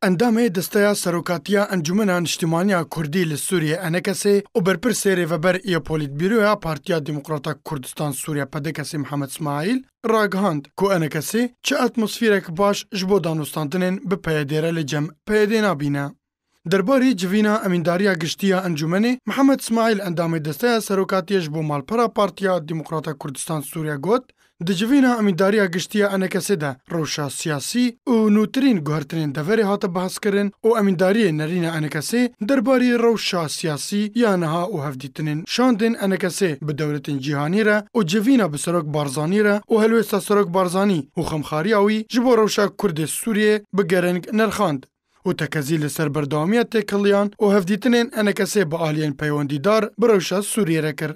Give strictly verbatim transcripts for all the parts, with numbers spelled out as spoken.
Endamê Desteya Serokatiya Encûmena Niştimaniya Kurdî li Sûriyê, ENKSê, û berpirsê rêveber ya Polîtbîroya Partiya Demokrata Kurdistan Sûriye, PDKSê, Mihemed Smaîl, ragihand ku ENKSê çi atmosferek baş ji bo danûstandinên bi PYDê re li cem PYDê nabîne. Derbarê civîna emîndariya giştî ya encûmenê, Mihemed Smaîl, endamê Desteya Serokatiyê ji bo Malpera Partiya Demokrata Kurdistan Sûriye, got, di civîna emîndariya giştî ya ENKSê de rewşa siyasî û nûtirîn guhertinên deverê hate behskirin û emîndariyê nerîna ENKSê derbarê rewşa siyasî ya niha û hevdîtinên şandên ENKSê bi dewletên cîhanî re û civîna bi Serok Barzanî re û helwêsta Serok Barzanî û xemxariya wî ji bo rewşa Kurdê Sûriyê bi gereng nerxand û tekezî li ser berdewamiya têkiliyan û hevdîtinên ENKSê bi aliyên peywendîdar bi rewşa Sûriyê re kir.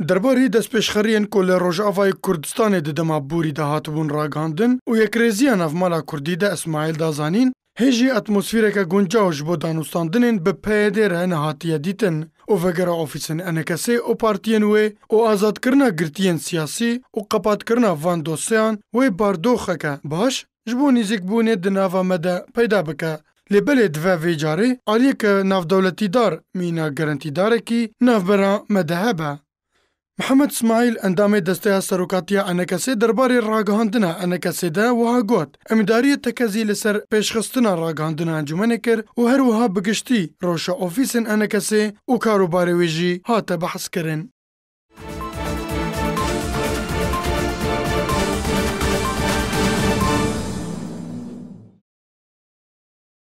Derbarê destpêşxeriyên ku li Rojavayê Kurdistanê di dema borî de hatibûn ragihandin û yekrêziya navmala Kurdî de, Îsmaîl da zanîn, hê jî atmosfereke guncaw ji bo danûstandinên bi PYDê re nehatiye dîtin û vegera ofîsên ENKSê û partiyên wê û azadkirina girtiyên siyasî û qepatkirina van dosyeyan wê bardoxeke baş ji bo nêzîkbûnê di nava me de peyda bike. Lê belê dive vê carê aliyeke navdewletîdar mîna garantîdarekî navbera me de hebe. Mihemed Smaîl, endamê Desteya Serokatiya ENKSê, derbarê ragihandina ENKSê de wiha got, Emîndariyê tekezî li ser pêşxistina ragihandina encûmenê kir û her wiha bi giştî rewşa ofîsên ENKSê û karûbarê wê jî hate behskirin.